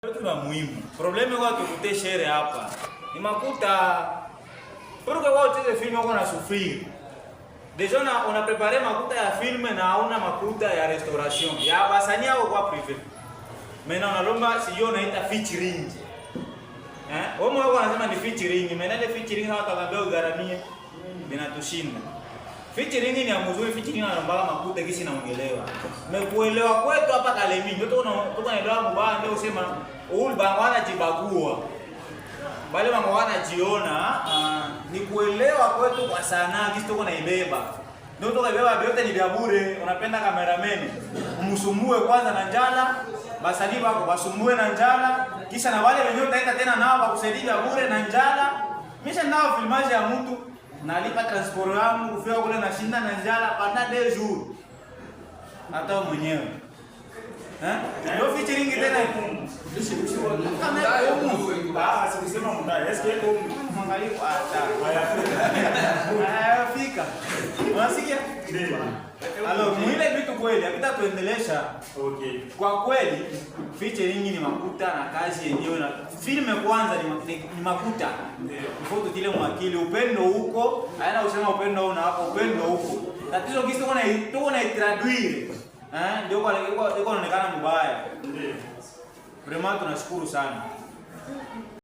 Vitu vya muhimu. Problème kwa tukute shere hapa. Ni makuta. Pour que wao ucheze film wako na souffrir. Déjà on a préparé makuta ya film na hauna makuta ya restauration. Ya wasanii hao kwa privé. Maintenant unalomba sio unaita featuring. Eh? Wao wako wanasema ni featuring. Maintenant ile featuring hawa watakwambia ugaramie. Vinatushinda. Featuring ni ya mzuri, featuring anaomba makuta kisi naongelewa. Mekuelewa kwetu hapa Kalemi, ndio tuko naelewa mbaya ndio usema ul bangwana jibagua. Bale bangwana jiona ni kuelewa kwetu kwa sanaa kisi tuko naibeba. Ndio tuko ibeba vyote ni vya bure. Unapenda cameraman, umsumbue kwanza na njala, basanii wako basumbue na njala, kisha na wale wenyewe utaenda tena nao bakusaidia vya bure na njala. Misha nao filmage ya mtu nalipa transport yangu kufika kule na shinda na njala pendant 2 jours. Hata wewe mwenyewe. Eh? Ndio featuring tena. Kama Ah, sikusema mndai. Eske iko mwangalie hata. Hayafika. Unasikia? Ndio. Alors, mwile vitu kweli, hakita tuendelesha. Kwa kweli featuring ni makuta na kazi yenyewe na film kwanza ni makuta. Ndio. Ifo tutile mwakili upendo huko, haina kusema upendo una hapo upendo huko. Tatizo kisi tuko na traduire. Eh, ndio kwa iko inaonekana mbaya. Ndio. Vraiment tunashukuru sana.